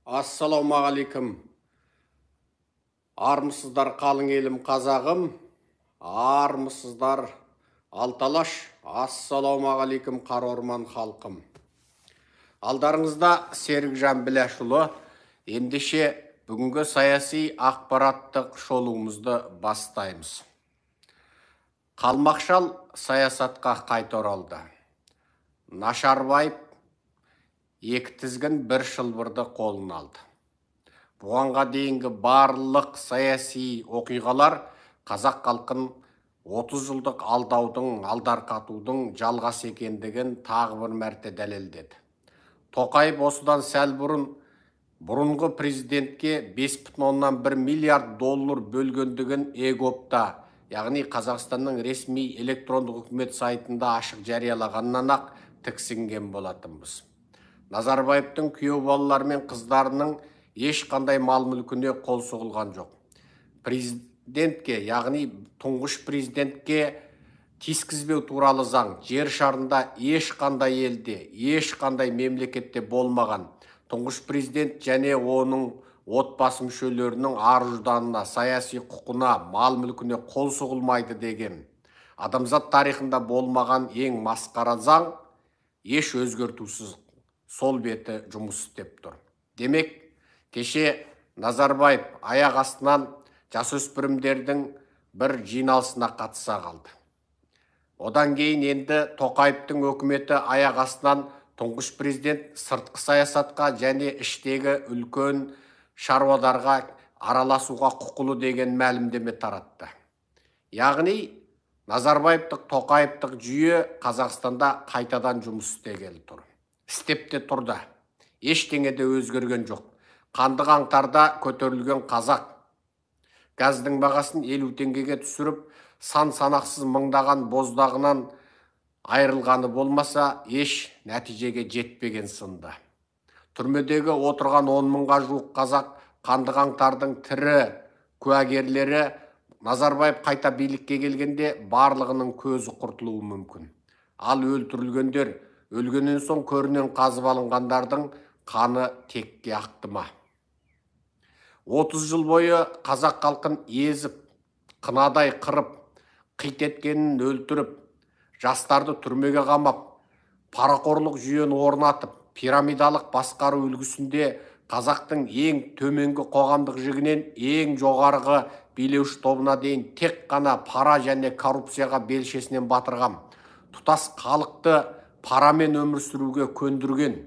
Ассалаумағалейкум! Армысыздар, қалың елім, қазағым! Армысыздар, алты алаш! Ассалаумағалейкум, қара орман халқым! Алдарыңызда Серікжан Біләшұлы. Ендеше, бүгінгі саяси ақпараттық шолуымызды бастаймыз. Қалмақшал саясатқа қайта оралды. Нашарбаев екі тізгін, бір шылбырды қолына алды. Бұғанға дейінгі барлық саяси оқиғалар қазақ халқын 30 жылдық алдаудың, алдарқатудың жалғасы екендігін тағы бір мәрте дәлелдеді. Тоқаев осыдан сәл бұрын бұрынғы президентке 5,1 миллиард доллар бөлгендігін eGov-та, яғни Қазақстанның ресми электрондық үкімет сайтында ашық жариялағаннан ақ тіксінген болатынбыз. Назарбаевтың күйеу балалары мен қыздарының ешқандай мал мүлкіне қол сұғылған жоқ. Президентке, яғни тұңғыш президентке тиіскізбеу туралы заң жер шарында ешқандай елде, ешқандай мемлекетте болмаған. Тұңғыш президент және оның отбасы мүшелерінің ар ұжданына, саяси құқына, мал мүлкіне қол сұғылмайды деген адамзат тарихында болмаған ең масқара заң еш өзгертусіз сол беті жұмыс істеп тұр. Демек, кеше Назарбаев аяқ астынан жасөспірімдердің бір жиналысына қатыса қалды. Одан кейін енді Тоқаевтың өкіметі аяқ астынан тұңғыш президент сыртқы саясатқа және іштегі үлкен шаруаларға араласуға құқылы деген мәлімдеме таратты. Яғни Назарбаевтық, Тоқаевтық жүйе Қазақстанда қайтадан жұмыс істегелі тұр. Істеп те тұрды. Ештеңе де өзгерген жоқ. Қанды қаңтарда көтерілген қазақ газдың бағасын 50 теңгеге түсіріп, сан санақсыз мыңдаған боздағынан айырылғаны болмаса, еш нәтижеге жетпеген сынды. Түрмедегі отырған 10 мыңға жуық қазақ қанды қаңтардың тірі куәгерлері Назарбаев қайта билікке келгенде барлығының көзі құртылуы мүмкін. Ал өлтірілгендер, өлгеннен соң көрінен қазып алынғандардың қаны текке ақты ма? 30 жыл бойы қазақ халқын езіп, қынадай қырып, қит еткенін өлтіріп, жастарды түрмеге қамап, парақорлық жүйені орнатып, пирамидалық басқару үлгісінде қазақтың ең төменгі қоғамдық жігінен ең жоғарғы билеуші тобына дейін тек қана пара және коррупцияға белшесінен батырған, тұтас халықты парамен өмір сүруге көндірген,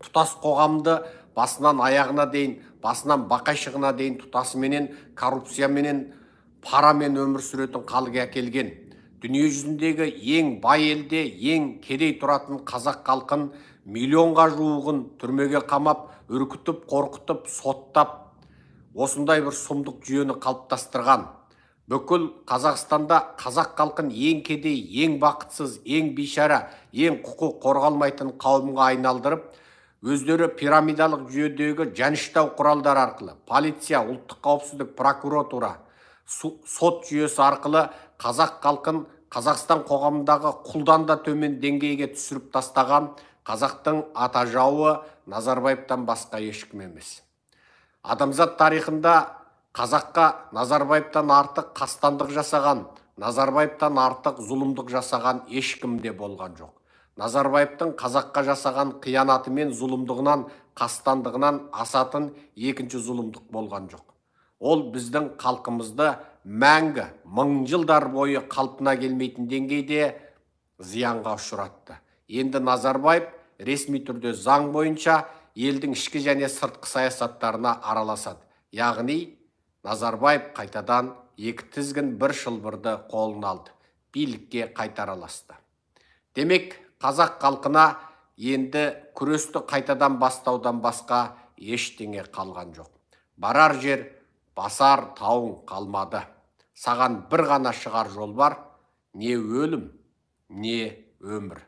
тұтас қоғамды басынан аяғына дейін, басынан бақайшығына дейін тұтасыменен коррупцияменен, парамен өмір сүретін халге әкелген, дүние жүзіндегі ең бай елде ең кедей тұратын қазақ халқын миллионға жуығын түрмеге қамап, үркітіп, қорқытып, соттап, осындай бір сұмдық жүйені қалыптастырған, бүкіл Қазақстанда қазақ халқын ең кедей, ең бақытсыз, ең бейшара, ең құқық қорғалмайтын қауымға айналдырып, өздері пирамидалық жүйедегі жаныштау құралдар арқылы, полиция, ұлттық қауіпсіздік, прокуратура, сот жүйесі арқылы қазақ халқын Қазақстан қоғамындағы құлдан да төмен деңгейге түсіріп тастаған қазақтың ата жауы Назарбаевтан басқа ешкім емес. Адамзат тарихында қазаққа Назарбаевтан артық қастандық жасаған, Назарбаевтан артық зұлымдық жасаған ешкім де болған жоқ. Назарбаевтың қазаққа жасаған қиянаты мен зұлымдығынан, қастандығынан асатын екінші зұлымдық болған жоқ. Ол біздің халқымызды мәңгі мың жылдар бойы қалпына келмейтін деңгейде зиянға ұшыратты. Енді Назарбаев ресми түрде заң бойынша елдің ішкі және сыртқы саясаттарына араласады. Яғни Назарбаев қайтадан екі тізгін, бір шылбырды қолына алды, билікке қайта араласты. Демек, қазақ халқына енді күресті қайтадан бастаудан басқа ештеңе қалған жоқ. Барар жер, басар тауың қалмады. Саған бір ғана шығар жол бар: не өлім, не өмір.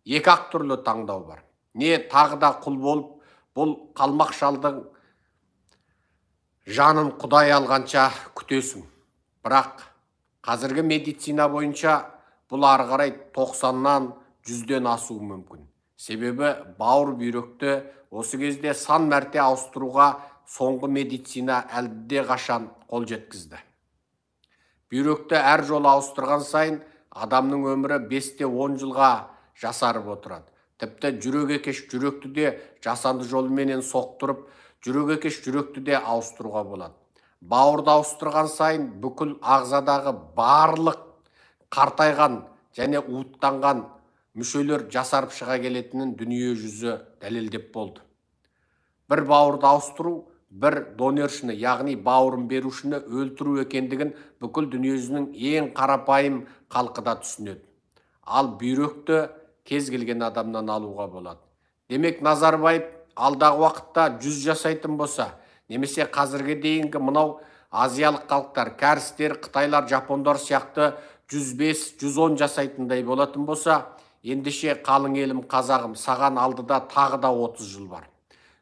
Екі ақ түрлі таңдау бар. Не тағы да құл болып, бұл қалмақ шалдың жанын Құдай алғанша күтесің. Бірақ қазіргі медицина бойынша бұл ары қарай 90-нан 100-ден асуы мүмкін. Себебі бауыр, бүйректі осы кезде сан мәрте ауыстыруға соңғы медицина әлде қашан қол жеткізді. Бүйректі әр жолы ауыстырған сайын адамның өмірі 5-10 жылға жасарып отырады. Тіпті жүрек екеш жүректі де жасанды жолменен соқтырып, жүрек екеш жүректі де ауыстыруға болады. Бауырды ауыстырған сайын бүкіл ағзадағы барлық қартайған және уыттанған мүшелер жасарып шыға келетінін дүние жүзі дәлелдеп болды. Бір бауырды ауыстыру бір донершіні, яғни бауырын берушіні өлтіру екендігін бүкіл дүниежүзінің ең қарапайым халқы да түсінеді. Ал бүйректі кез келген адамнан алуға болады. Демек, Назарбаев алдағы уақытта 100 жасайтын болса, немесе қазірге дейінгі мынау азиялық халықтар, кәрістер, қытайлар, жапондар сияқты 105-110 жасайтындай болатын болса, ендеше қалың елім қазағым, саған алдыда тағы да 30 жыл бар.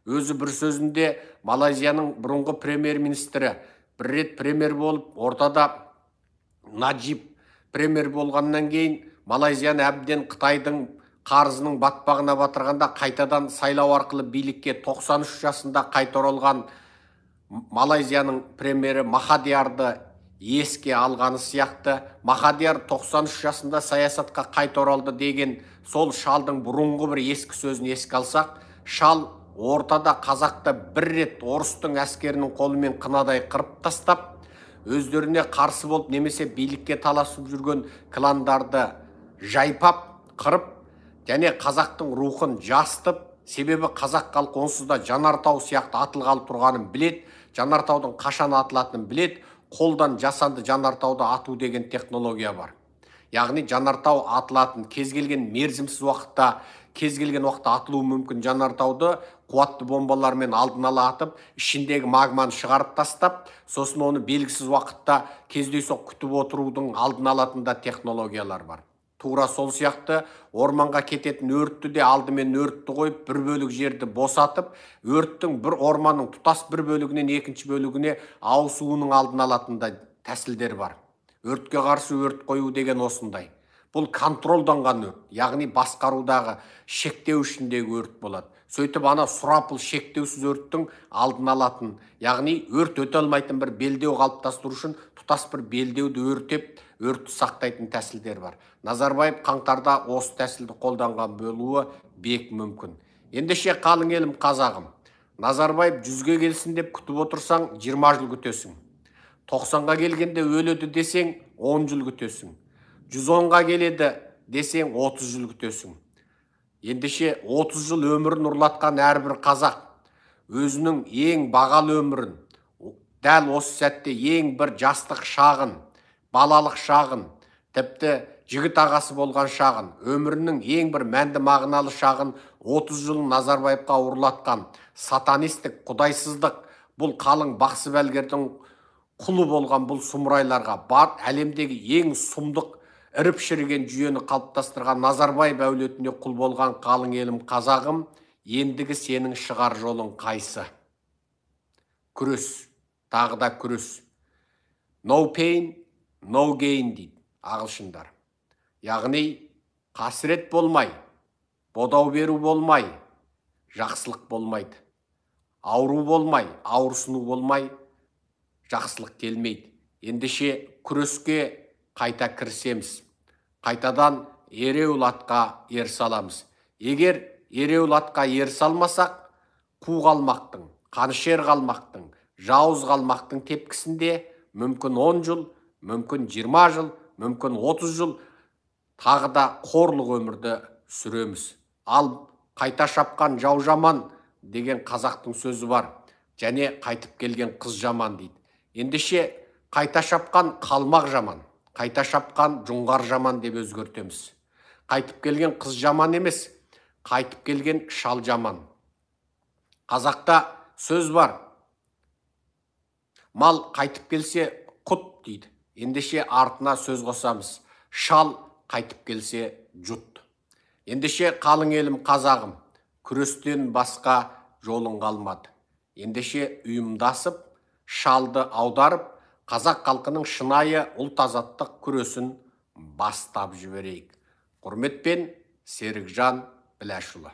Өзі бір сөзінде Малайзияның бұрынғы премьер-министрі бір рет премьер болып, ортада Наджиб премьер болғаннан кейін Малайзияны әбден Қытайдың қарызының батпағына батырғанда қайтадан сайлау арқылы билікке 93 жасында қайта оралған Малайзияның премьері Махадиарды еске алғаны сияқты, Махадияр 93 жасында саясатқа қайта оралды деген сол шалдың бұрынғы бір ескі сөзін еске алсақ, шал ортада қазақты бір рет орыстың әскерінің қолымен қынадай қырып тастап, өздеріне қарсы болып немесе билікке таласып жүрген кландарды жайпап, қырып, және қазақтың рухын жастып, себебі қазақ халқы онсыз да жанартау сияқты атылғалы тұрғанын білет, жанартаудың қашан атылатынын білет, қолдан жасанды жанартауды ату деген технология бар. Яғни жанартау атылатын кез келген мерзімсіз уақытта, кез келген уақытта атылуы мүмкін жанартауды қуатты бомбалармен алдын ала атып, ішіндегі магманы шығарып тастап, сосын оны белгісіз уақытта кездейсоқ күтіп отырудың алдын алатын да технологиялар бар. Тура сол сияқты орманға кететін өртті де алдымен өртті қойып, бір бөлік жерді босатып, өрттің бір орманның тұтас бір бөлігінен екінші бөлігіне ауысуының алдын алатын да тәсілдер бар. Өртке қарсы өрт қою деген осындай. Бұл контролданған өрт, яғни басқарудағы шектеу ішіндегі өрт болады. Сөйтіп ана сұрапыл шектеусіз өрттің алдын алатын, яғни өрт өте алмайтын бір белдеу қалыптастыру үшін тұтас бір белдеуді өртеп, өртті сақтайтын тәсілдер бар. Назарбаев қаңтарда осы тәсілді қолданған болуы бек мүмкін. Ендеше қалың елім қазағым, Назарбаев 100-ге келсін деп күтіп отырсаң, 20 жыл күтесің. 90-ға келгенде өледі десең, 10 жыл күтесің. 110-ға келеді десең, 30 жыл күтесің. Ендеше 30 жыл өмірін ұрлатқан әрбір қазақ өзінің ең бағалы өмірін, дәл осы сәтте ең бір жастық шағын, балалық шағын, тіпті жігіт ағасы болған шағын, өмірінің ең бір мәнді мағыналы шағын 30 жылын Назарбаевқа ұрлатқан сатанистік, құдайсыздық, бұл қалың бақсы бәлгердің құлы болған бұл сұмырайларға бар әлемдегі ең сұмдық іріп шіріген жүйені қалыптастырған Назарбаев әулетіне құл болған қалың елім қазағым, ендігі сенің шығар жолың қайсы? Күрес, тағы да күрес. No pain, no gain дейді ағылшындар. Яғни қасірет болмай, бодау беру болмай, жақсылық болмайды. Ауру болмай, ауырсыну болмай, жақсылық келмейді. Ендеше күреске қайта кірісеміз. Қайтадан ереуіл атқа ер саламыз. Егер ереуіл атқа ер салмасақ, қу қалмақтың, қанішер қалмақтың, жауыз қалмақтың тепкісінде мүмкін 10 жыл, мүмкін 20 жыл, мүмкін 30 жыл тағы да қорлық өмірді сүреміз. Ал қайта шапқан жау жаман деген қазақтың сөзі бар. Және қайтып келген қыз жаман дейді. Ендеше қайта шапқан қалмақ жаман, қайта шапқан жоңғар жаман деп өзгертеміз. Қайтып келген қыз жаман емес, қайтып келген шал жаман. Қазақта сөз бар. Мал қайтып келсе құт дейді. Ендеше артына сөз қосамыз. Шал қайтып келсе жұт. Ендеше қалың елім қазағым, күрестен басқа жолың қалмады. Ендеше ұйымдасып, шалды аударып, қазақ халқының шынайы ұлт азаттық күресін бастап жіберейік. Құрметпен, Серікжан Біләшұлы.